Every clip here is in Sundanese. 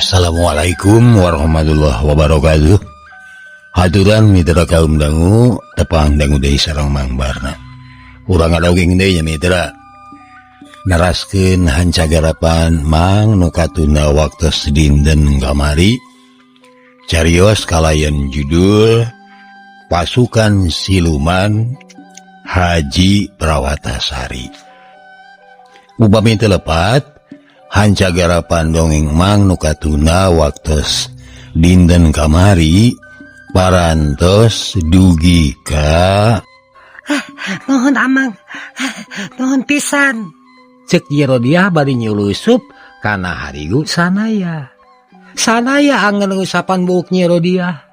Assalamualaikum warahmatullahi wabarakatuh. Haturan mitra kaum dangu tepang dangu deui sareng Mang Barna. Urang ngadogeng deui nya mitra. Neraskeun hancagarapan Mang nu katunda waktos dinten kamari. Carios kalayan judul Pasukan Siluman Haji Prawatasari. Upami teu lepat hancagarapan dongeng Mang nu katunda waktos dinten kamari parantos dugi ka Nuhun Amang, nuhun pisan. Cek Nyi Rodiah bari nyulusup kana harigu sanaya. Sanaya angen ngusapan buuk Nyi Rodiah.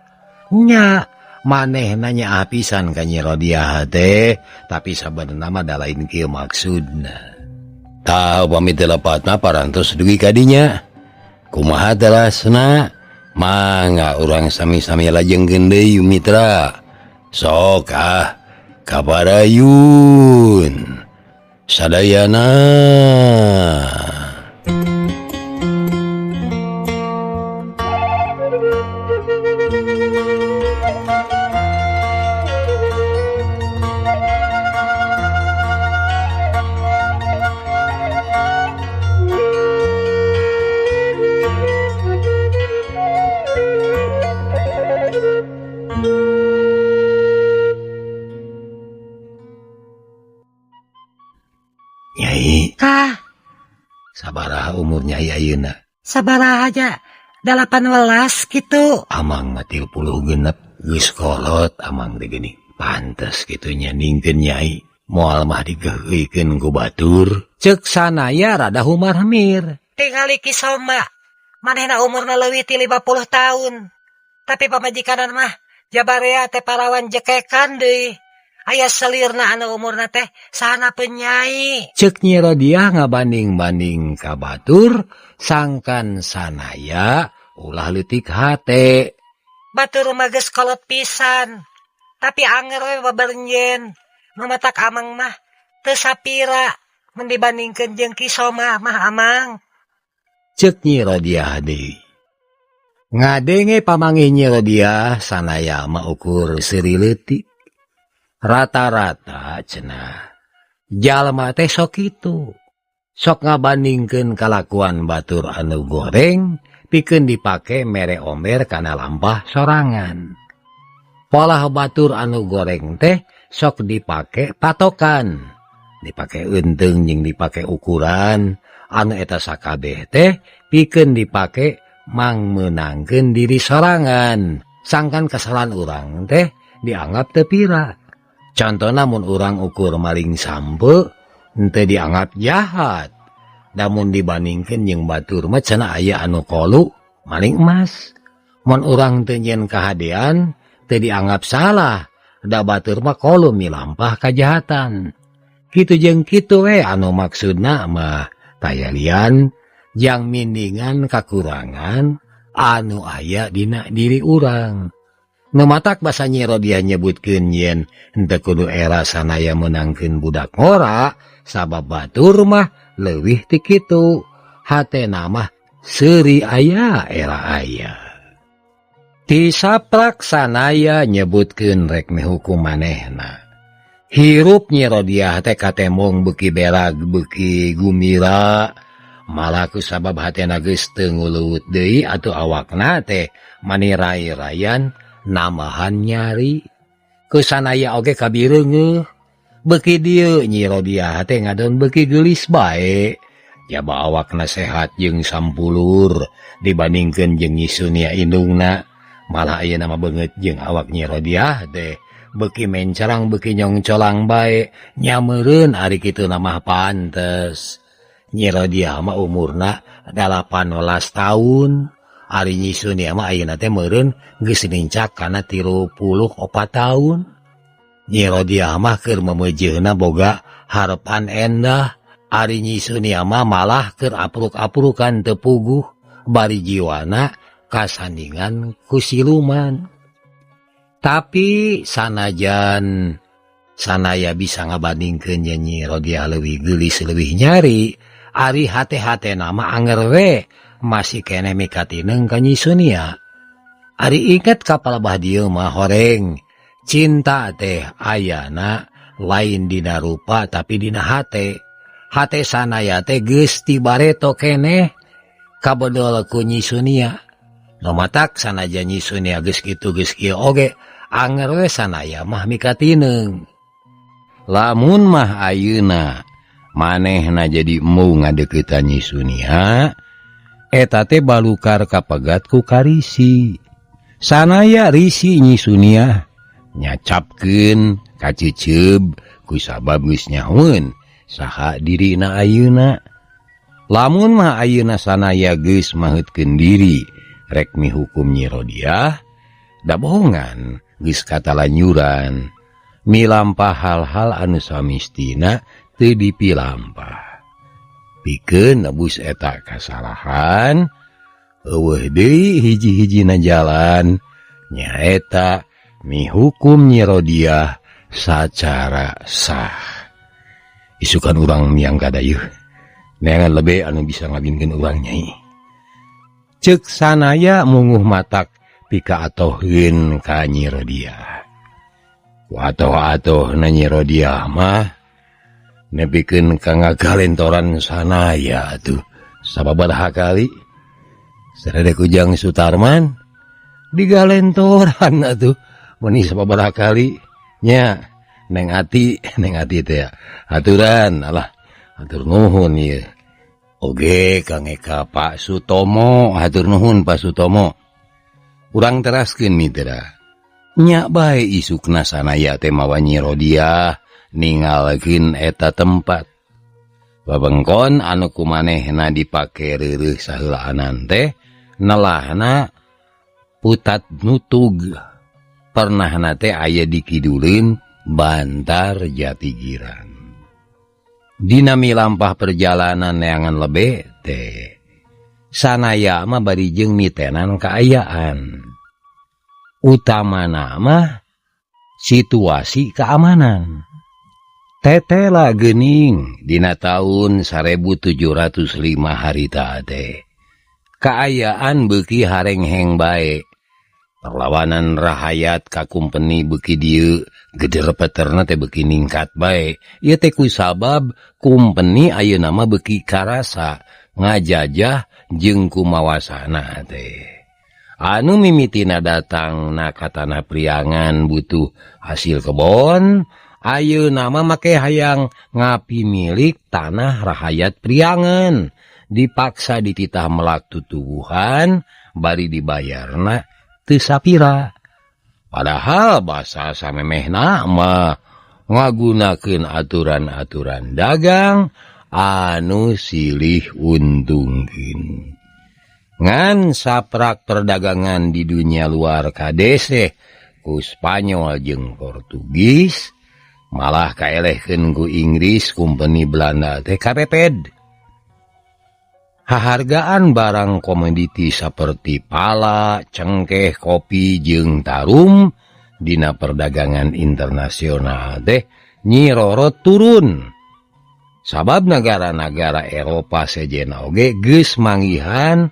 Nya maneh nanya apisan ka Nyi Rodiah teh, tapi sabenerna mah da lain kieu maksudna. Tah upami teu lepatna parantos dugi ka dinya. Kumaha telasna? Mangga urang sami-sami lajengkeun deui mitra. Sok ah kabarayun. Sadayana. Nyai. Kah? Sabaraha umur Nyai ayeuna? Sabaraha aja 18 gitu. Amang mah 36 geus kolot amang teh geuning. Pantes kitu nya ningkeun Nyai. Moal mah digeuheuikeun ku batur. Ceuk sanaya rada humar-hamir. Tingali Ki Soma. Manehna umurna leuwih ti 50 tahun. Tapi pamajikanan mah jabarea teh parawan jekekan deui. Aya selirna anu umurna teh sana penyai. Ceuk Nyi Rodiah ngabanding-banding ka batur sangkan sanaya ulah leutik hate. Batur mah geus kolot pisan. Tapi anger we babarenjen. Nu matak amang mah teu sapira mun dibandingkeun jeung Ki Soma mah amang. Ceuk Nyi Rodiah deui. Ngadenge pamanggih Nyi Rodiah sanaya mah ukur seuri leutik. Rata-rata cenah jalma teh sok kitu. Sok ngabandingkeun kalakuan batur anu goreng pikeun dipake mere omer kana lampah sorangan. Polah batur anu goreng teh sok dipake patokan, dipake eunteung jeung dipake ukuran anu eta sakabeh teh pikeun dipake mangmeunangkeun diri sorangan. Sangkan kesalahan urang teh dianggap teu pira. Contona mun urang ukur maling sampe henteu dianggap jahat. Namun dibandingkeun jeung batur mah cenah aya anu kolu maling emas. Mun urang teu nyieun kahadean teu dianggap salah. Da batur mah kolu milampah kajahatan. Kitu jeung kitu we anu maksudna mah tayalian jang mindingan kakurangan anu aya dina diri urang. Nu matak basa Nyi Rodiah nyebutkeun yen henteu kudu era sanaya meunangkeun budak ngora sabab batur mah leuwih ti kitu. Hatena mah seuri aya era aya. Tisaprak sanaya nyebutkeun rek mihukum manehna. Hirup Nyi Rodiah teh katemong beuki berag beuki gumira. Malah ku sabab hatena geus teu nguluwut deui atuh awakna teh manirai-rayan namahan nyari. Ku sanaya oge kabireungeuh. Beuki dieu Nyi Rodiah teh ngadon beuki geulis bae. Jaba awakna sehat jeung sampulur dibandingkeun jeung Nyi Sunia indungna. Malah ayeuna mah beungeut jeung awak Nyi Rodiah teh beuki mencerang beuki nyongcolang bae. Nyameureun ari kitu mah pantes. Nyi Rodiah mah umurna 18 tahun. Ari Nyi Sunia mah ayeuna teh meureun geus nincak kana 34 tahun. Nyi Rodiah mah keur memejeuna boga harepan endah. Ari Nyi Sunia mah malah keur apruk-aprukan teu puguh bari jiwana kasandingan ku siluman. Tapi sanajan sanaya bisa ngabandingkeun yen Nyi Rodiah leuwih geulis leuwih nyari, ari hate-hatena mah anger we masih keneh mikatineng ka Nyi Sunia. Ari inget ka palebah dieu mah horeng cinta teh ayana lain dina rupa tapi dina hate. Hate Sanaya teh geus tibareto keneh kabodol ku Nyi Sunia. Nu matak sanajan Nyi Sunia geus kitu geus kieu oge anger we Sanaya mah mikatineng. Lamun mah ayeuna manehna jadi embung ngadeuketan Nyi Sunia, eta teh balukar kapegat ku karisi. Sanaya risi Nyi Sunia nyacapkeun kaceceub ku sabab geus nyahoeun saha dirina ayeuna. Lamun mah ayeuna Sanaya geus maheutkeun diri rek mihukum Nyi Rodiah, da bohongan geus katalanyuran milampah hal-hal anu samistina teu dipilampah. Pikeun nebus eta kasalahan, eueuh deui hiji-hijina jalan nyaeta mihukum Nyi Rodiah sacara sah. Isukan urang miang kadayeuh, neangan lebe anu bisa ngabinkeun urang nyai. Ceuk Sanaya munguh matak pika atoheun ka Nyi Rodiah. Atoh-atoh na Nyi Rodiah mah nepikeun ka ngagalentoran Sanaya atuh sababaraha kali sarede Ujang Sutarman digalentoran atuh meuni sababaraha kali nya Neng Ati, Neng Ati teh aturan alah hatur nuhun ieu. Oge Kang Eka Pak Sutomo, hatur nuhun Pak Sutomo. Urang teraskeun mitra. Nya bae isukna Sanaya teh mawa Nyi Rodiah ningalkeun eta tempat. Wewengkon anu kumanehna dipake reureuh saheulaanan teh nelahna putat nutug. Pernahna teh aya di kiduleun Bantar Jatigirang. Dina milampah perjalanan neangan lebe teh Sanaya mah bari jeung mitenan kaayaan. Utamana mah situasi keamanan. Tetela geuning dina taun 1705 harita teh. Kaayaan beuki harengheng bae. Perlawanan rahayat ka kumpeni beuki dieu geder peterna teh beuki ningkat bae. Ieu teh ku sabab kumpeni ayeuna mah beuki karasa ngajajah jeung kumawasana teh. Anu mimitina datang na ka tanah Priangan butuh hasil kebon, ayeuna mah make hayang ngapimilik tanah rahayat Priangan. Dipaksa dititah melak tutuwuhan bari dibayarna teu sapira. Padahal basa samemehna mah ngagunakeun aturan-aturan dagang anu silih untungkeun. Ngan saprak perdagangan di dunia luar kadeseh ku Spanyol jeung Portugis, malah kaelehkeun ku Inggris kumpeni Belanda teh kapeped. Hahargaan barang komoditi saperti pala, cengkeh, kopi jeung tarum dina perdagangan internasional teh nyirorot turun. Sabab negara-negara Eropa sejenna oge geus manggihan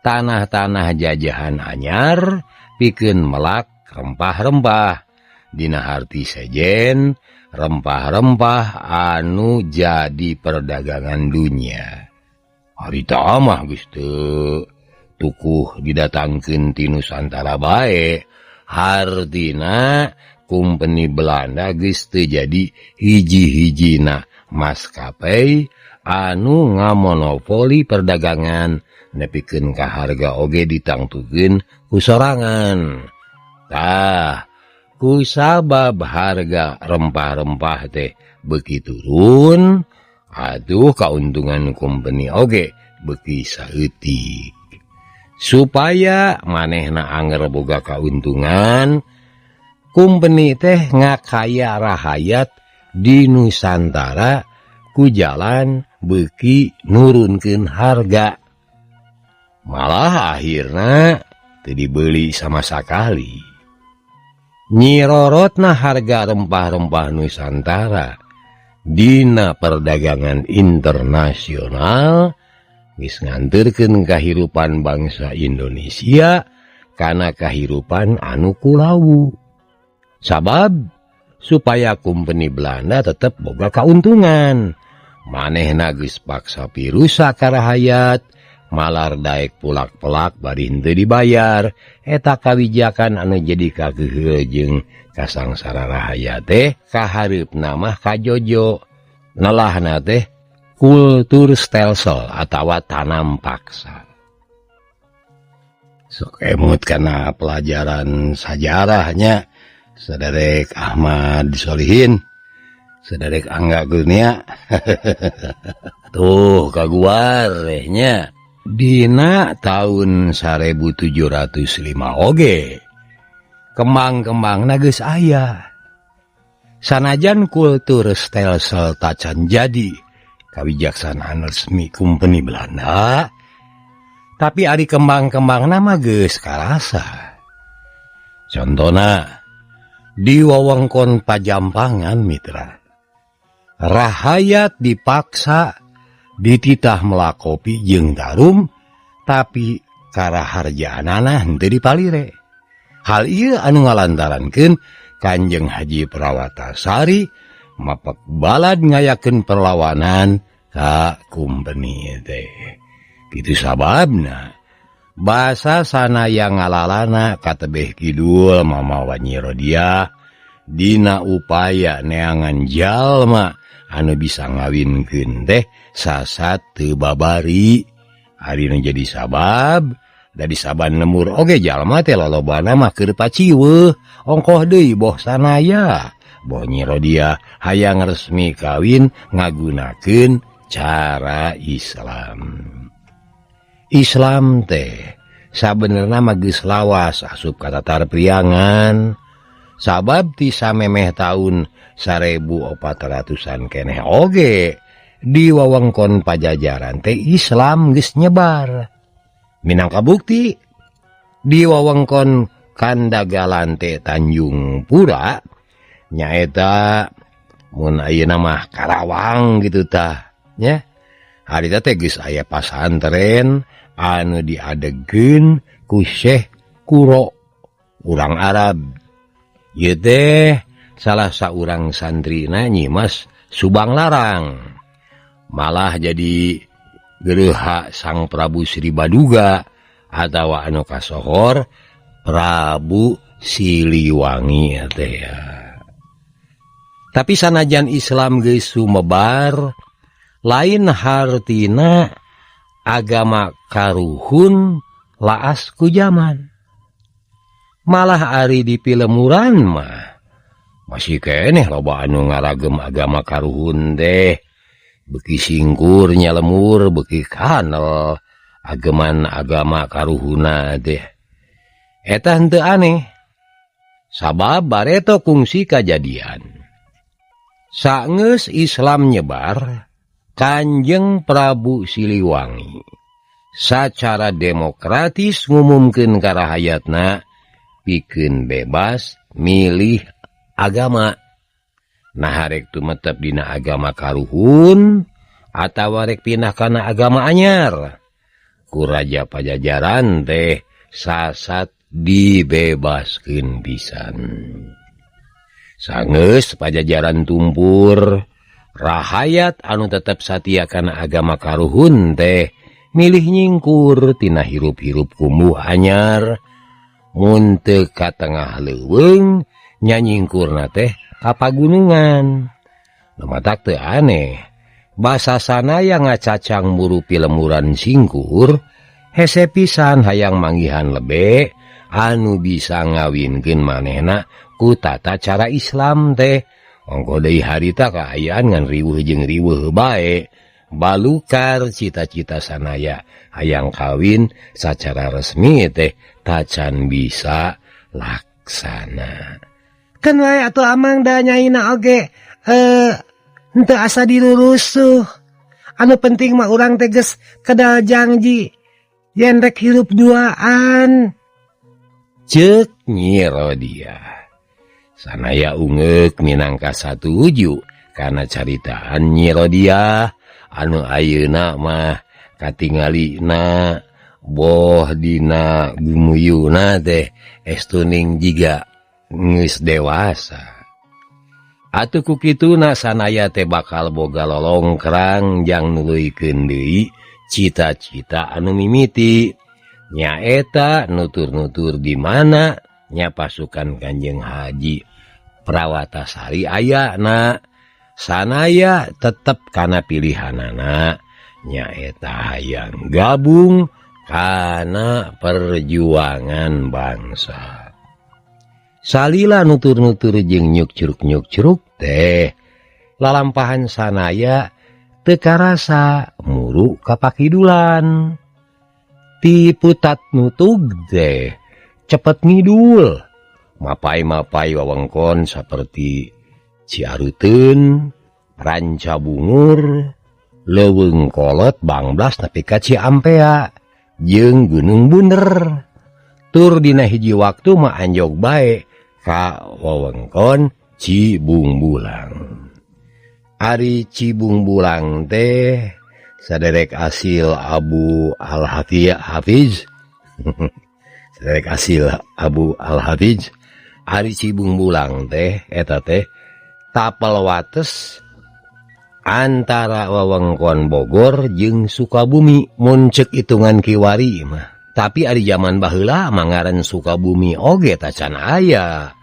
tanah-tanah jajahan anyar pikeun melak rempah-rempah. Dina harti sejen rempah-rempah anu jadi perdagangan dunia. Harita mah geus teu tukuh didatangkeun ti Nusantara bae. Hartina kumpeni Belanda geus teu jadi hiji-hijina maskapai anu ngamonopoli perdagangan nepikeun ka harga oge ditangtukeun ku sorangan. Tah, ku sabab harga rempah-rempah teh beuki turun, aduh kauntungan kumpeni oge beuki saeutik. Supaya manehna anger boga kauntungan, kumpeni teh ngakaya rahayat di Nusantara ku jalan beuki nurunkeun harga. Malah akhirna teu dibeli sama sakali. Nyirorotna harga rempah-rempah Nusantara dina perdagangan internasional Geus nganterkeun kahirupan bangsa Indonesia kana kahirupan anu kulawu. Sabab supaya kumpeni Belanda tetep boga kauntungan. Manehna geus paksa pirusa ka rahayat, malar daek pulak-pelak bari henteu dibayar. Eta kawijakan anu jadi kageheul jeung kasangsara rahayat teh kahareupna mah kajojo. Nelahna teh kultuurstelsel atawa tanam paksa. Sok emut kana pelajaran sajarahnya Saderek Ahmad Solihin, Saderek Angga Kurnia. Tuh kaguarnya Dina tahun 1705 oge kembang-kembang geus aya. Sanajan kultuurstelsel tacan jadi kawijaksanaan resmi kumpeni Belanda, tapi ari kembang-kembang nama geus karasa. Contona di wewengkon Pajampangan mitra, rahayat dipaksa dititah melak kopi jeung tarum, tapi karaharjaanana henteu dipalire. Hal ieu anu ngalantarankeun Kanjeng Haji Prawatasari mapek balad ngayakeun perlawanan ka kumpeni teh. Kitu sababna basa sanaya ngalalana ka tebeh kidul mamawa Nyi Rodiah dina upaya neangan jalma anu bisa ngawinkeun teh sasat teu babari. Ari nu jadi sabab dari saban lemur oge jalma teh lolobana mah keur paciweuh ongkoh deui boh sanaya boh Nyi Rodiah hayang resmi kawin ngagunakeun cara Islam. Islam teh sabenerna mah geus lawas asup ka tatar priangan, sabab ti samemeh tahun 1400-an keneh oge di wewengkon Pajajaran teh Islam geus nyebar. Minangka bukti di wewengkon Kandagalan teh Tanjung Pura nyaeta mun ayeuna mah Karawang gitu tah nya. Harita teh geus aya pasantren anu diadegeun ku Syekh Kuro urang Arab. Ieu teh salah saurang santrina Nyimas Subang Larang. Malah jadi gereha Sang Prabu Sri Baduga atawa anu kasohor Prabu Siliwangi teh. Tapi sanajan Islam geus sumebar, lain hartina agama karuhun laas ku jaman. Malah ari di pilemuran mah masih keneh loba anu ngaragem agama karuhun teh. Beki singkurnya lemur beki kanel ageman agama karuhuna teh. Eta henteu aneh sabab bareto kungsi kajadian. Saenggeus Islam nyebar, Kanjeng Prabu Siliwangi sacara demokratis ngumumkeun ka rahayatna pikeun bebas milih agama. Nah rek tumetep dina agama karuhun atawa rek pindah kana agama anyar. Ku Raja Pajajaran teh sasat dibebaskeun pisan. Sanggeus Pajajaran tumpur, rahayat anu tetep satia kana agama karuhun teh milih nyingkur tina hirup-hirup kumuh anyar. Mun teu ka tengah leuweung nyanyingkurna teh ka pagunungan. Lumatak teu aneh, basa sanaya ngacacang murupi lemuran singkur, hese pisan hayang manggihan lebe anu bisa ngawinkeun manehna ku tata cara Islam teh. Ongkoh deui harita kaayaan ngan riweuh jeung riweuh bae. Balukar cita-cita sanaya hayang kawin sacara resmi teh tacan bisa laksana. Kan wae atuh amang da nyaina oge henteu asa dirurusuh. Anu penting mah urang teh geus kedal janji yen rek hirup duaan. Ceuk Nyi Rodiah. Sanaya ungeuk minangka satuju kana caritaan Nyi Rodiah anu ayeuna mah Katingalina boh dina gumuyuna teh estuning jiga geus dewasa. Atuh ku kituna Sanaya teh bakal boga lolongkrang jang nuluykeun deui cita-cita anu mimiti nyaeta nutur-nutur di mana nya pasukan Kanjeng Haji Prawatasari ayana. Sanaya tetep kana pilihanana nyaeta hayang gabung kana perjuangan bangsa. Salila nutur-nutur jeung nyuk curuk-nyuk curuk teh lalampahan Sanaya teu karasa muru ka pakidulan. Ti putat nutug teh cepet ngidul, mapai-mapai wewengkon saperti Ciaruteun, Ranca Bungur, Leuweung Kolot, Bangblas nepi ka Ciampea jeung Gunung Bunder. Tur dina hiji waktu mah anjog bae ka wewengkon Cibungbulang. Ari Cibungbulang teh saderek asil Abu Al-Hafiz. Saderek asil Abu Al-Hafiz. Ari Cibungbulang teh eta teh tapel wates antara wewengkon Bogor jeung Sukabumi mun ceuk hitungan kiwari mah. Tapi ari zaman baheula mangaran Sukabumi oge tacan aya.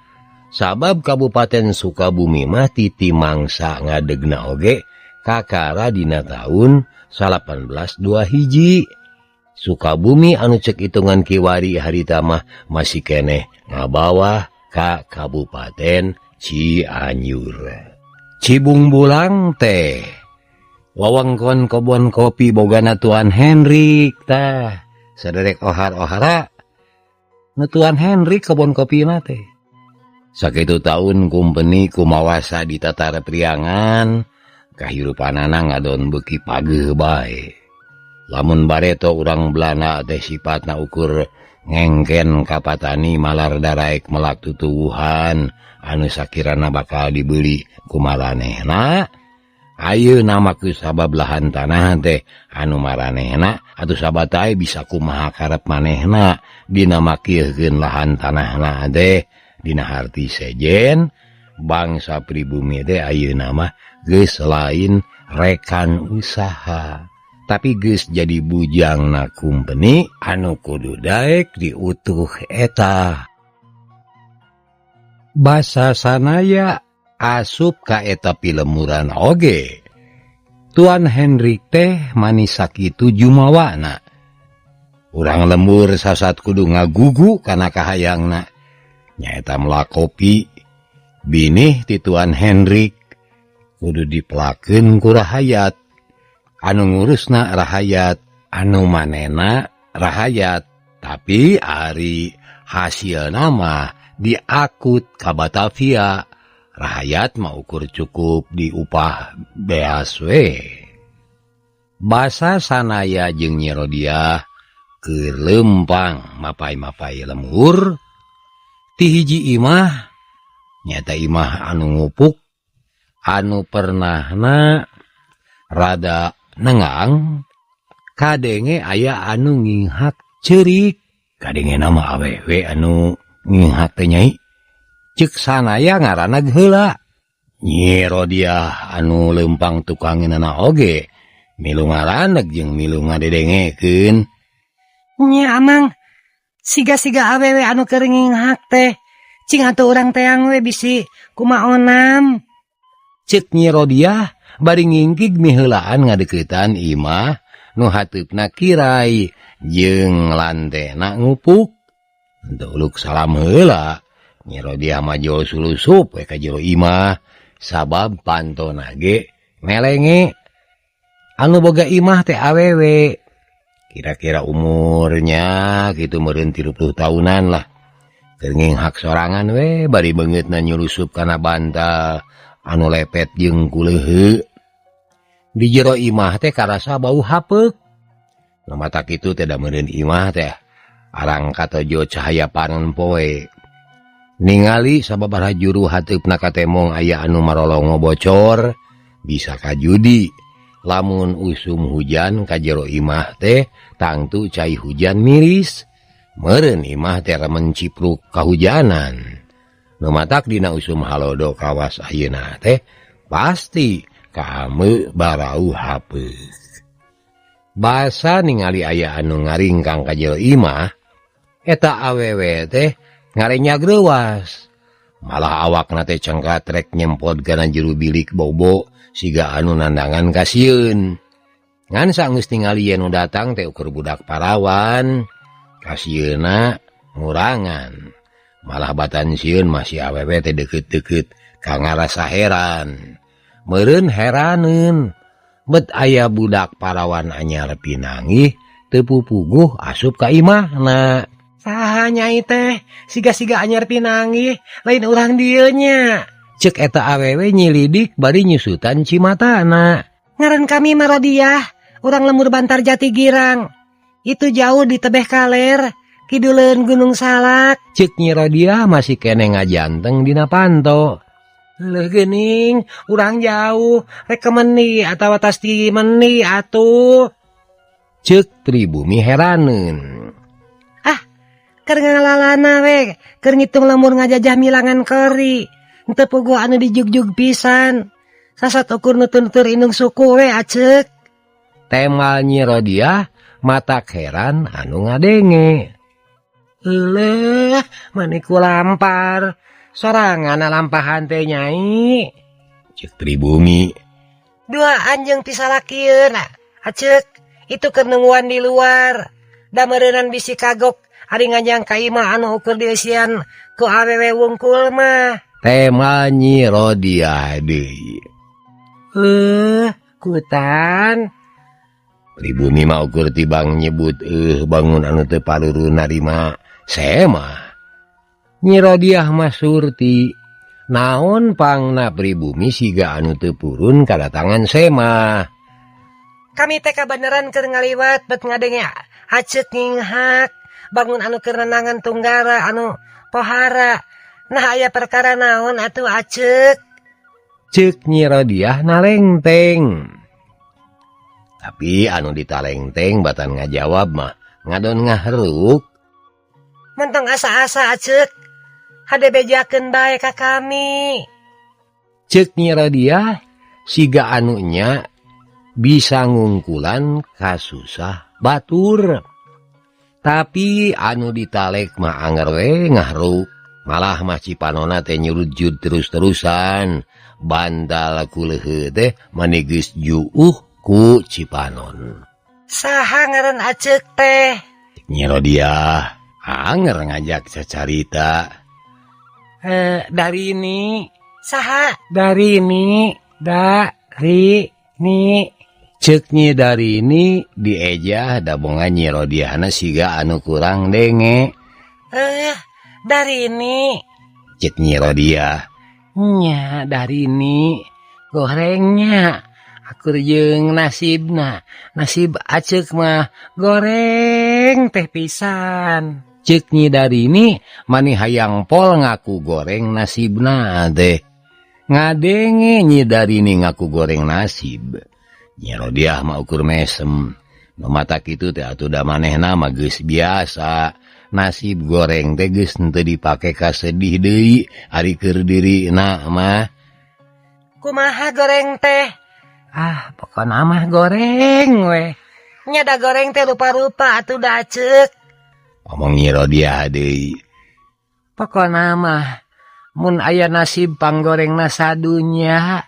Sabab Kabupaten Sukabumi mah titi mangsa ngadegna oge kakara dina taun 1821. Sukabumi anu ceuk hitungan kiwari harita mah masih keneh ngabawah ka Kabupaten Cianjur. Cibungbulang teh wewengkon kebon kopi bogana Tuan Henrik tah. Saderek ohar-ohara nu Tuan Henrik kebon kopi mah teh. Sakitu taun kumpeni kumawasa di tatar Priangan, kahirupanana ngadon beuki pageuh bae. Lamun bareto urang Belanda teh sifatna ukur ngengken ka patani malar daraek melak tutuwuhan anu sakirana bakal dibeli ku maranehna. Ayeuna mah ku sabab lahan tanah teh anu maranehna atuh sabatae bisa kumaha karep manehna dina makirkeun lahan tanahna teh dina harti sejen bangsa pribumi teh ayeuna mah geus lain rekan usaha tapi geus jadi bujangna kumpeni anu kudu daek diutuh eta. Basa Sanaya asup ka eta pilemuran oge. Tuan Henrik teh manis sakitu jumawana. Urang lembur sasat kudu ngagugu kana kahayangna. Nyaeta melak kopi binih ti Tuan Henrik kudu dipelakeun ku rahayat. Anu ngurusna rahayat, anu manena rahayat, tapi ari hasilna mah diakut ka Batavia. Rahayat mah ukur cukup diupah beas we. Basa Sanaya jeung Nyi Rodiah keur lempang mapai-mapai lembur ti hiji imah nyata imah anu ngupuk anu pernahna rada nengang kadenge aya anu nginghak ceurik. Kadenge nama awewe anu nginghak teh nyai. Ceuk Sanaya ngaranna heula. Nyi Rodiah anu lempang tukangeunana oge milu ngaraneg jeung milu ngadedengekeun. Nya amang siga-siga awewe anu keur nginghak teh cing atuh urang teang we bisi kumaonam. Ceuk Nyi Rodiah bari ngingkig miheulaan ngadeuketan imah nu hateupna kirai jeung lantena ngupuk. Henteu uluk salam heula. Nyi Rodiah mah jol sulusup we ka jero imah sabab pantona ge melenge. Anu boga imah teh awewe kira-kira umurnya kitu meureun 30 tahunan lah. Keur nginghak sorangan we bari beungeutna nyulusup kana bantal anu lepet jeung kuleuheuk. Di jero imah teh karasa bau hapeuk. Nu mata kitu teh da meureun imah teh arang katojo cahaya panon poe. Ningali sababaraha juru hateupna katemong aya anu marolongo bocor bisa kajudi. Lamun usum hujan ka jero imah teh tangtu cai hujan miris. Meureun imah teh remen cipruk kahujanan. Nu matak dina usum halodo kawas ayeuna teh pasti kaame barau hapeuk. Basa ningali aya anu ngaringkang ka jero imah, eta awewe teh ngarenya greuwas. Malah awakna teh cengkat rek nyempot kana jero bilik bobo siga anu nandangan kasieun. Ngan sanggeus ningali yen nu datang teh ukur budak parawan, kasieunna ngurangan. Malah batan sieun masih awewe teh deukeut-deukeut ka ngarasa heran. Meureun heraneun bet aya budak parawan anyar pinanggih teu pupuguh asup ka imahna. Saha nyai teh siga-siga anyar pinanggih lain urang dieu nya. Cek eta awewe nyilidik bari nyusutan cimatana. Ngaran kami Marodiah, urang lembur Bantar Jati Girang. Itu jauh di Tebeh Kaler, kiduleun Gunung Salak. Cek Nyi Rodiah masih keneh ngajanteng dina panto. Leuh geuning, urang jauh, rek meni atawa tas ti meni atuh. Cek pribumi heraneun. Ah, keur ngalalana we, keur ngitung lembur ngajajah milangan kori. Henteu puguh anu dijugjug pisan. Sasat ukur nutur-nutur indung suku we aceuk. Temal Nyi Rodiah matak heran anu ngadenge. Leuh, mani ku lampar. Sorangan lampahan teh nyai. Cek pribumi. Dua anjeung pisalakieun, aceuk. Itu keur nungguan di luar. Da meureunan bisi kagok ari nganjang ka imah anu ukur dieusian ku awewe wungkul mah. Temal Nyi Rodiah deui. Kutan. Pribumi mah ukur tibang nyebut bangun anu teu paruru narima semah. Nyi Rodiah mah surti. Naon pangna pribumi siga anu teu purun kadatangan semah. Kami teh kabeneran keur ngaliwat bet ngadenge aceuk nginghak bangun anu keur nenangan tunggara anu pohara. Nah aya perkara naon atuh aceuk? Ceuk Nyi Rodiah nalengteng. Tapi anu ditalengteng batan ngajawab mah ngadon ngahruk. Mentong asa-asa aceuk. Hade bejakeun bae ka kami. Ceuk Nyi Rodiah siga anu nya bisa ngungkulan kasusah batur. Tapi anu ditalek mah anger we ngahruk. Malah mah cipanona teh nyurujud terus-terusan. Bantal kuleuheuh teh mani geus juuh ku cipanon. Saha ngaran aceuk teh? Nyi Rodiah anger ngajak sacarita. Dari ini. Saha? Dari ini. Dari ini. Ceuk Nyi dari ini diejah dabongan Nyi Rodiahna siga anu kurang denge. Dari ini. Ceuk Nyi Rodiah. Nya dari ini. Gorengnya. Akur jeung nasibna. Nasib aceuk mah goreng teh pisan. Ceuk Nyi dari ini mani hayang pol ngaku goreng nasibna teh. Ngadenge Nyi dari ini ngaku goreng nasib. Nyi Rodiah mah ukur mesem. Nu mata kitu teh atuh da manehna mah geus biasa. Nasib goreng teh geus henteu dipake ka sedih deui ari keur dirina mah. Kumaha goreng teh? Ah, pokona mah goreng we. Nya da goreng teh rupa-rupa atuh da aceuk. Omong Nyi Rodiah deui. Pokona mah mun aya nasib panggorengna sadunya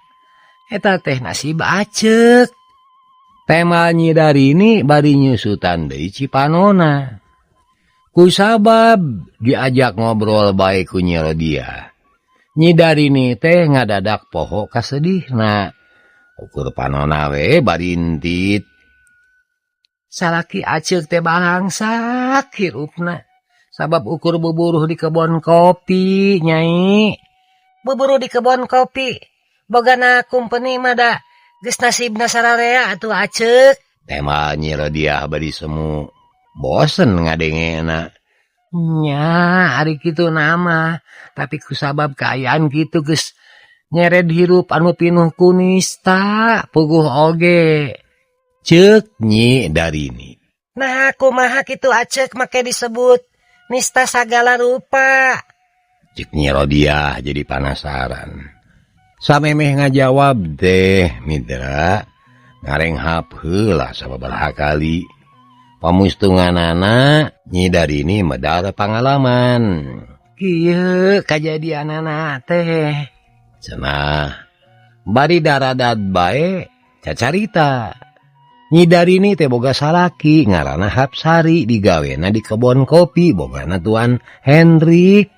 eta teh nasib aceuk. Temal Nyi Darini bari nyusutan deui cipanona. Kusabab diajak ngobrol bae ku Nyi Rodiah. Nyi Darini teh ngadadak poho kasedihna. Ukur panona we barintit. Salaki aceuk teh balangsak hirupna. Sabab ukur buburuh di kebon kopi, Nyai. Buburuh di kebon kopi. Bogana kumpeni mah da geus nasibna sararea atuh aceuk. Temal Nyi Rodiah bari semu. Bosen ngadengena. Nya, ari kitu nama. Tapi kusabab kaayaan kitu geus Nyered hirup anu pinuh ku nista puguh oge. Ceuk Nyi Darini. Nah kumaha kitu Acek make disebut nista sagala rupa. Cek Nyi Rodiah jadi panasaran. Samemeh ngajawab teh Mitra ngarenghap heula sababaraha kali. Pamustunganana Nyi Darini medar pangalaman. Kieu kajadianana teh. Cenah bari daradad bae cacarita. Nyi Darini teh boga salaki ngaranna Hapsari digawena di kebon kopi bogana Tuan Hendrik.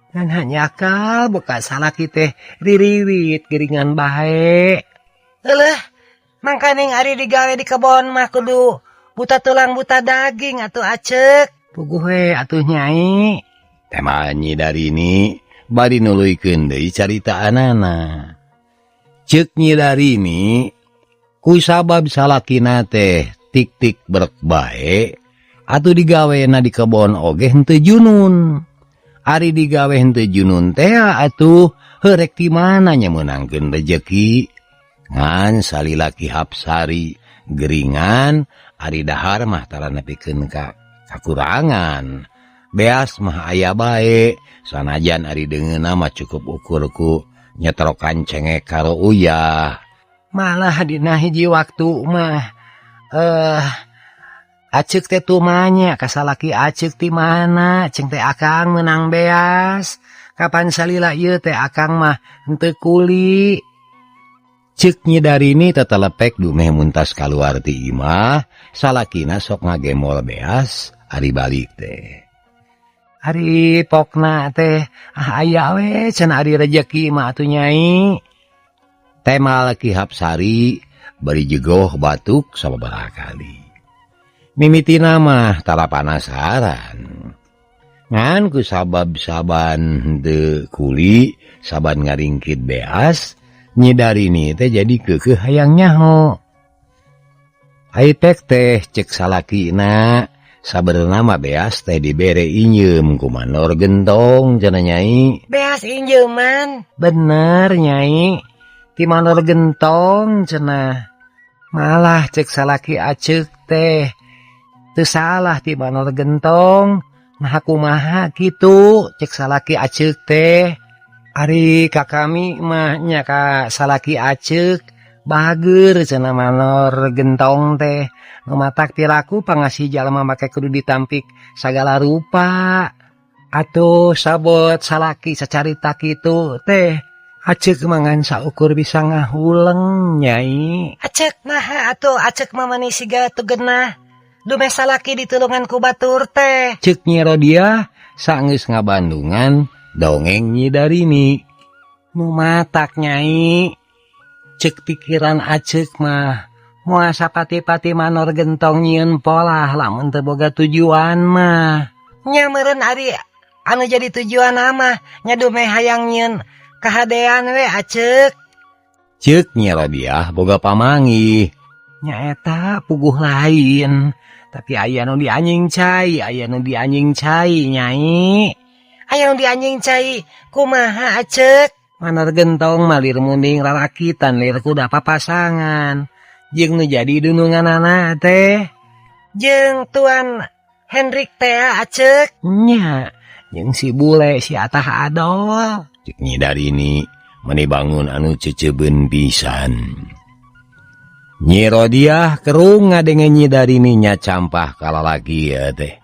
Dan hanyakal boga salaki teh ririwit geringan bae. Euleuh, mangkaning ari digawe di kebon mah kudu buta tulang buta daging atuh Acek. Puguh we atuh Nyai. Tema Nyi Darini bari nuluykeun deui caritaanana. Ceuk Nyi Darini ku sabab salakina teh tik-tik brek bae atuh digawena di kebon oge henteu junun. Ari digawe henteu junun teh atuh heurek ti mana nya meunangkeun rejeki. Ngan salilaki Hapsari geringan ari dahar mah tara nepikeun ka kakurangan. Beas mah aya bae sanajan ari deungeunna mah cukup ukur ku nyetrokan cengek karo uyah. Malah dina hiji waktu mah Acek teh tumanya kasalaki Acek ti mana ceng teh akang menang beas. Kapan salila ieu teh akang mah henteu kuli. Ceuk Nyi Darini tetelepek dumeh muntas kaluar ti imah salakina sok ngagemol beas ari balik teh. Ari pokna teh ah aya we cenah ari rejeki mah atuh Nyai. Tema Ki Hapsari bari jegoh batuk sababaraha kali. Mimitina mah tara panasaran. Ngan ku sabab saban henteu kuli, saban ngaringkit beas, Nyi Darini teh jadi keukeuh hayang nyaho. Ai pek teh cek salakina, sabenerna mah beas teh dibere injeum ku mandor gentong cenah Nyai. Beas injeuman? Bener Nyai. Ti mandor gentong cenah. Malah cek salaki Acek teh teu salah ti mandor gentong. Nah kumaha kitu cek salaki Acek teh. Ari ka kami mah nya ka salaki Acek bager cenah mandor gentong teh. Nu matak piraku pangasih jalma make kudu ditampik sagala rupa. Atuh sabot salaki sacarita kitu teh Acek mangan saukur bisa ngahuleng Nyai. Acek naha atuh Acek mah mani siga teu genah. Dumeh salaki ditulungan ku batur teh. Ceuk Nyi Rodiah sanggeus ngabandungan dongeng Nyi Darini. Nu matak Nyai. Ceuk pikiran Acek mah moal sapati-pati manor gentong nyieun polah lamun teu boga tujuan mah. Nya meureun ari anu jadi tujuan mah nya dumeh hayang nyieun kahadean we Acek. Ceuk Nyi Rodiah boga pamanggih. Nyaeta puguh lain, tapi aya nu dianjing cai, aya nu dianjing cai Nyai. Aya nu dianjing cai kumaha Acek? Manor gentong malir munding rarakitan lir kuda papasangan. Jeung nu jadi dununganana teh jeung Tuan Hendrik teh Acek. Nya, jeung si bule si Atah Adol. Cek Nyi Darini meni bangun anu ceceubeun pisan. Nyi Rodiah kerung ngadenge Nyi Darini nya campah kalalaki ieu teh.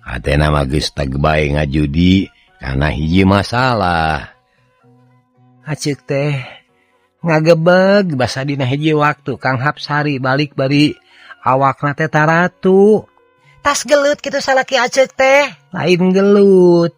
Hatena mah geus teg bae ngajudi kana hiji masalah. Acek teh ngagebeg basa dina hiji waktu Kang Hapsari balik bari awakna teh taratu. Tas gelut kitu salaki Acek teh. Lain gelut,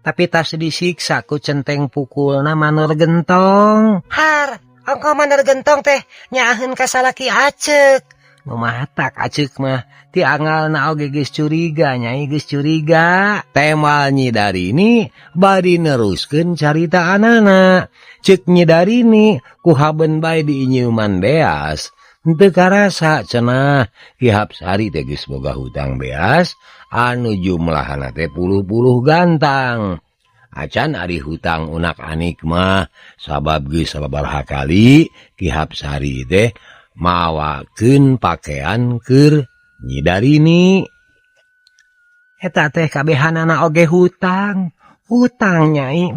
tapi tas disiksa ku centeng pukulna manor gentong. Har, ongko manor gentong teh nyaaheun ka salaki Acek. Nu matak Acek mah ti angalna oge geus curiga, Nyai geus curiga. Temal Nyi Darini bari neruskeun caritaanana. Ceuk Nyi Darini ku haben bae diinyeuman beas. Henteu karasa cenah Ki Hapsari teh geus boga hutang beas anu jumlahna teh puluh-puluh gantang. Acan ari hutang unak anik mah sabab geus sababaraha kali Ki Hapsari teh mawakeun pakean keur Nyi Darini. Eta teh kabehanana oge hutang. Hutang Nyai.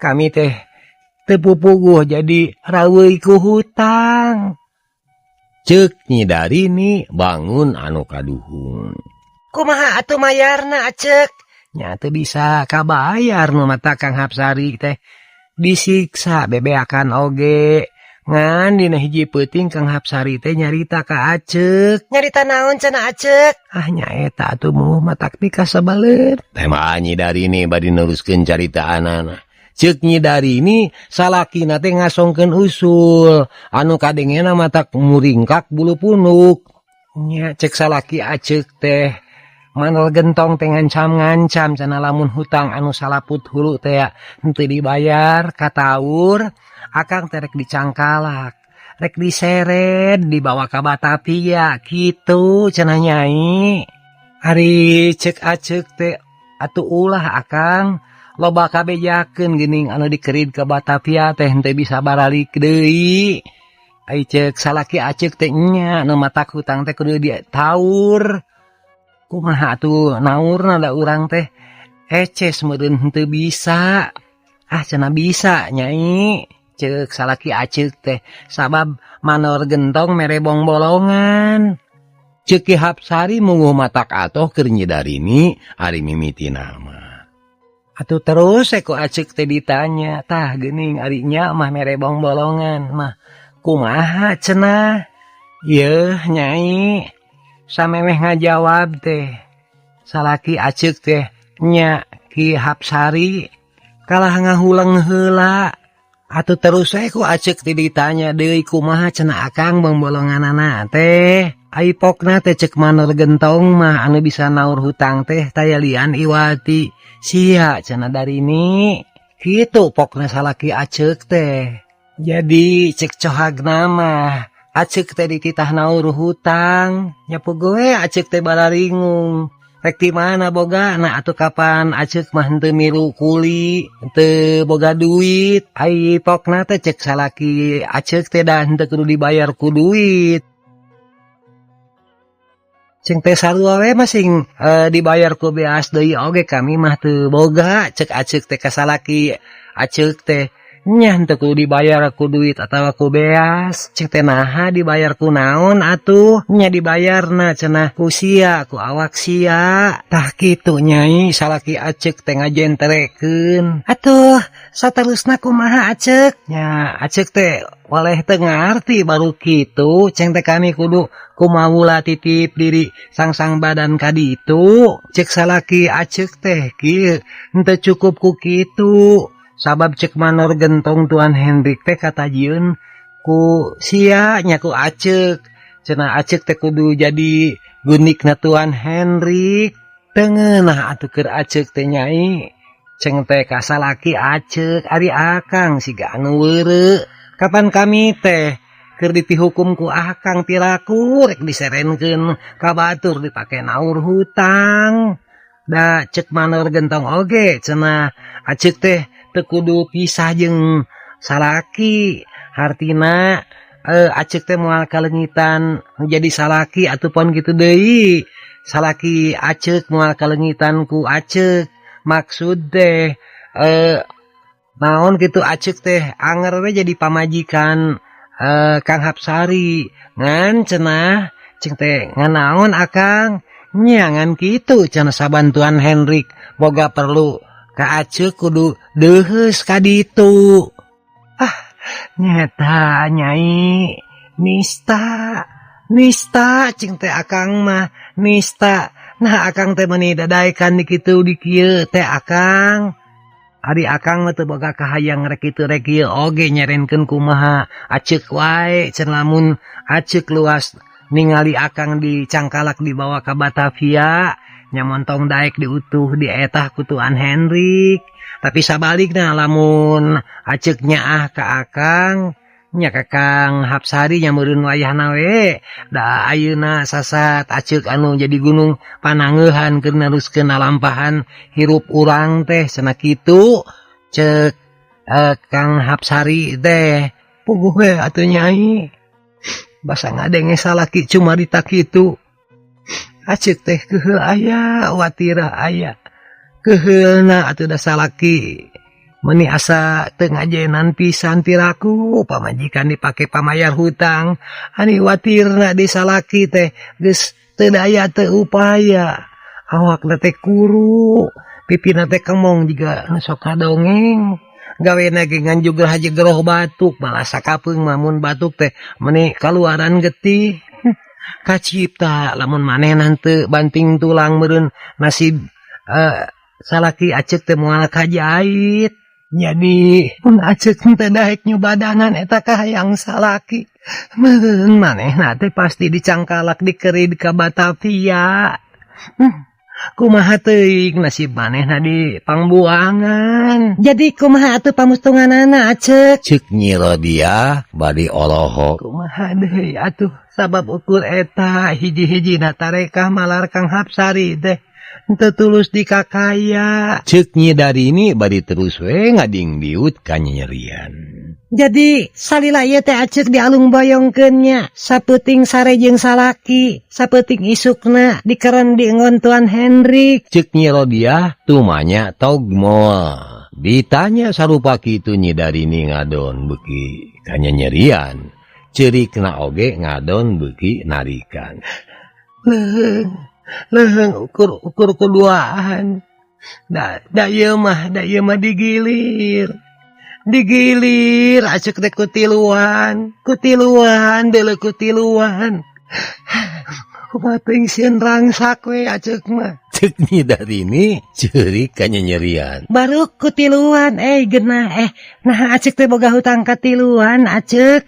Kami teh teu pupuguh jadi raweuy ku hutang. Ceuk Nyi Darini bangun anu kaduhung. Kumaha atuh mayarna Acek? Nya teu bisa kabayar nu mata Kang Hapsari teh. Disiksa bebeakan oge. Ngan dina hiji peuting Kang Hapsari teh nyarita ka Acek. Nyarita naon cenah Acek? Ah nya eta atuh muh matak pikasebeleun. Teh mah Nyi Darini bade neruskeun caritaanana. Ceuk Nyi Darini salakina teh ngasongkeun usul anu kadengena matak muringkak bulu punuk. Nya cek salaki Acek teh Manor Gentong teh ngancam-ngancam cenah lamun hutang anu salaput hulu teh henteu dibayar kataur akang teh rek dicangkalak rek diseret dibawa ka Batavia kitu cenah Nyai. Ari cek Acek teh atuh ulah akang loba kabejakeun geuning anu dikerid ka Batavia teh henteu bisa baralik deui. Ai cek salaki Acek teh nya nu matak hutang teh kudu ditaur. Kumaha atuh naurna da urang teh eces meureun henteu bisa. Ah cenah bisa Nyai. Ceuk salaki Acek teh sabab Manor Gentong mere bongbolongan. Ceuk Ki Hapsari munguh matak atoh keur Nyi Darini ari mimitina mah. Atuh terus ku Acek teh ditanya, tah geuning ari nya mah mere bongbolongan mah kumaha cenah? Yeuh Nyai. Samemeh ngajawab teh salaki Acek teh nya Ki Hapsari kalah ngahuleng heula. Atuh terus ku Acek teh ditanya deui kumaha cenah akang bongbolonganana teh. Ai pokna teh cek Manor Gentong mah anu bisa naur hutang teh tayalian iwati sia cenah Darini. Kitu pokna salaki Acek teh. Jadi cek cohagna mah Acek teh dititah naur hutang nyapu gue Acek teh balaringung rek ti mana boga nah atuh kapan Acek mah henteu milu kuli henteu boga duit. Ai pokna teh cek salaki Acek teh da henteu kudu dibayar ku duit. Ceng teh sarua we masing dibayar ku beas deui oge kami mah teu boga cek Acek teh ka salaki Acek teh. Nya henteu kudu dibayar ku duit atawa ku beas. Cek teh naha dibayar ku naon atuh? Nya dibayarna cenah ku sia ku awak sia. Tah kitu Nyai salaki Acek teh ngajentrekeun. Atuh saterusna kumaha Acek? Nya Acek teh waleh teu ngarti baru kitu. Ceng teh kami kudu kumawula titip diri sangsang badan ka ditu. Cek salaki Acek teh kieu henteu cukup ku kitu. Sabab cek Manor Gentong Tuan Hendrik teh katajieun ku sia nya ku Acek. Cenah Acek teh kudu jadi gunikna Tuan Hendrik. Teu ngeunah atuh keur Acek teh Nyai. Ceng teh ka salaki Acek ari akang siga anu weureu. Kapan kami teh keur dipihukum ku akang piraku rek diserenkeun ka batur dipake naur hutang. Da cek Manor Gentong oge cenah Acek teh teu kudu pisah jeung salaki. Hartina Acek teh moal kalengitan jadi salaki ataupun kitu deui. Salaki Acek moal kalengitan ku Acek. Maksud teh naon kitu Acek teh anger we jadi pamajikan Kang Hapsari. Ngan cenah ceng teh nganaon akang? Nya ngan kitu cenah sabantuan Hendrik boga perlu ka Acek kudu deuheus ka ditu. Ah nyeta Nyai nista nista cing teh akang mah nista. Nah akang teh meuni dadaekan di kitu di kieu teh akang. Ari akang mah teu boga kahayang rek kitu rek kieu oge nyerenkeun kumaha Acek wae cenah lamun Acek luas ningali akang dicangkalak dibawa ka Batavia nya montong daek diutuh dietah ku Tuan Hendrik. Tapi sabalikna lamun Acek nyaah ka akang Nya ka Kang Hapsari nya meureun wayahna we da ayeuna sasat aceuk anu jadi gunung panangeuhan keur neruskeun lalampahan hirup urang teh cenah kitu cek Kang Hapsari teh. Puguh we atuh Nyai basa ngadenge salaki cumarita kitu aceuk teh keuheul aya watirah aya keuheulna atuh da salaki meni asa teu ngajenan pisan piraku pamajikan dipake pamayar hutang ani watirna di salaki teh geus teu daya teu upaya awakna teh kuru pipina teh kemong jiga nu sok ngadongeng gawena ge ngan jugrah-jegroh batuk malah sakapeung mah mun batuk teh meni kaluaran getih kacipta lamun manehna teu banting tulang meureun nasib salaki aceuk teh moal kajait. Jadi mun aceuk teu daek nyubadanan eta kahayang salaki meureun manehna teh pasti dicangkalak dikerid ka Batavia. Kumaha teuing nasib manehna di pangbuangan. Jadi kumaha atuh pamustunganana aceuk? Ceuk Nyi Rodiah bari olohok. Kumaha deui atuh sabab ukur eta hiji-hijina tarekah malar Kang Hapsari teh teu tulus dikakaya. Ceuk Nyi Darini bari terus we ngadingdiut kanyerian. Jadi salila ieu teh aceuk dialung boyongkeun nya sapeuting sare jeung salaki sapeuting isukna dikeren di ngontuan Hendrik. Ceuk Nyi Rodiah tumanya togmol. Ditanya sarupa kitu Nyi Darini ngadon beuki kanyerian. Ceurikna oge ngadon beuki narikan. Leuheung leuheung ukur kuduaan. Da ieu mah digilir. Digilir aceuk teh kutiluan, kutiluan deuleu kutiluan. Kumaha teuing sieun rangsak we aceuk mah. Ceuk Nyi Darini ceurik kanyanyerian. Baru kutiluan genah nah aceuk teh boga hutang katiluan aceuk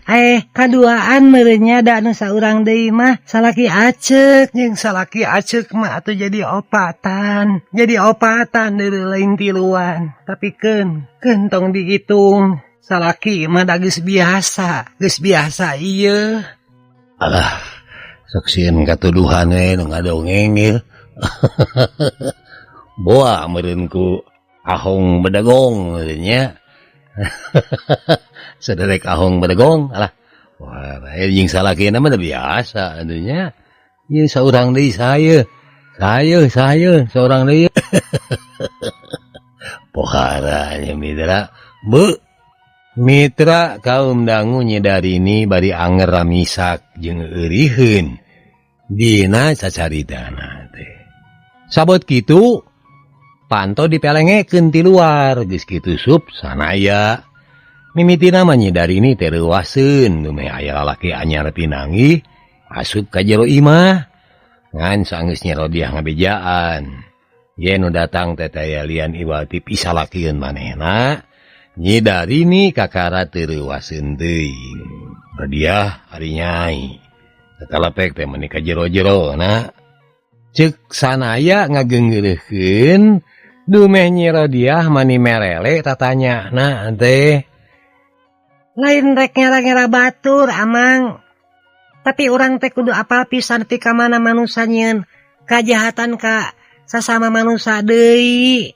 kaduaan meureun nya da anu saurang deui mah salaki aceuk jeung salaki aceuk mah atuh jadi opatan. Jadi opatan deuleu lain tiluan. Tapi keun tong dihitung salaki mah da geus biasa ieu. Alah sok sieun katuduhan we nu ngadongeng ieu. Boa meureun ku ahong bedegong meureun nya. Saderek ahong bedegong alah. Wah, jeung salakina mah biasa atuh nya. Ieu saurang deui saha saurang deui. Pohara nya mitra. Bu mitra kaum dangu Nyi Darini bari anger ramisak jeung euriheun dina cacaritana teh. Sabot kitu panto dipelengekeun ti luar geus kitu sup sanaya. Mimitina mah Nyi Darini teh reuaseun dumeh aya lalaki anyar pinanggih asup ka jero imah. Ngan saenggeus Nyi Rodiah ngabejaan. Ye nu datang teh taya lian iwal ti pisalakieun manehna. Nyi Darini kakara teu reuaseun teuing. Rodiah ari nyai. Tatalepek teh meuni ka jero-jero na. Ceuk sanaya ngageungeureuhkeun dumeh Nyi Rodiah mani merele tatanyana teh. Lain rek ngera-ngera batur amang. Tapi urang teh kudu apal pisan ti ka mana manusa nyieun kajahatan ka sasama manusa deui.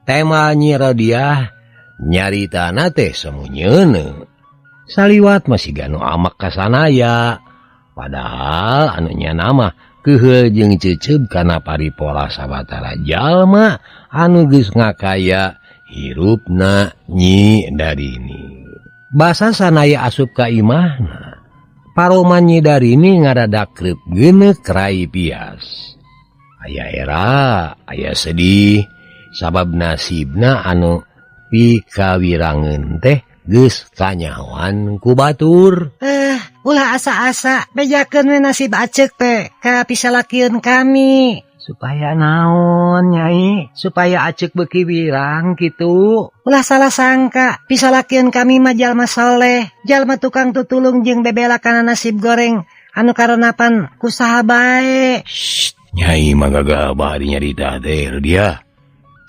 Tema Nyi Rodiah nyaritana teh semunyeuna. Saliwat masih ganu amak ka sanaya. Padahal anu nyana mah keuheul jeung ceuceub kana paripola sabatara jalma anu geus ngakaya hirupna Nyi Darini. Basa sanaya asup ka imahna, paroman Nyi Darini ngaradakreup geuneuk rai pias. Aya era, aya sedih, sabab nasibna anu pikawirangeun teh geus kanyahoan ku batur. Ulah asa-asa bejakeun we nasib aceuk teh ka pisalakieun kami. Supaya naon Nyai? Supaya aceuk beuki wirang kitu. Ulah salah sangka pisalakieun kami mah jalma soleh, jalma tukang tutulung jeung bebela kana nasib goreng anu karenapan ku saha bae. Nyai mah gagabah nyarita teh dia.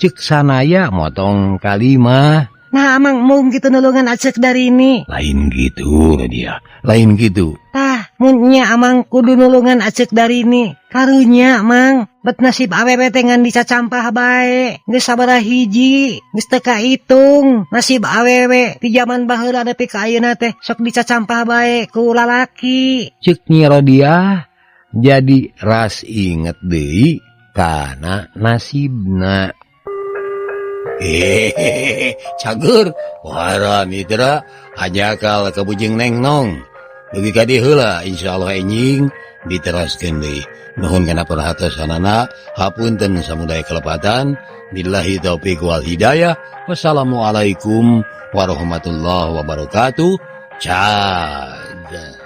Ceuk sanaya motong kalimah. Nah, Amang mung gitu nulungan Aceuk Darini. Lain gitu dia, lain gitu. Tah, mun nya Amang kudu nulungan Aceuk Darini. Karunya, Mang, bet nasib awewe teh ngan dicacampah bae. Geus sabaraha hiji, geus teu kahitung. Nasib awewe di zaman baheula nepi ka ayeuna teh sok dicacampah bae ku lalaki. Cek Nyi Rodiah jadi ras inget deui kana nasibna. Hehehe, cager. Wara mitra ajakal ka Bujing Nengnong. Dugi ka dieu heula, insyaallah enjing diteraskeun deui. Nuhun kana perhatosanana, hapunten samudaya kelepatan. Billahi taufik wal hidayah. Wassalamualaikum warahmatullahi wabarakatuh. Cager.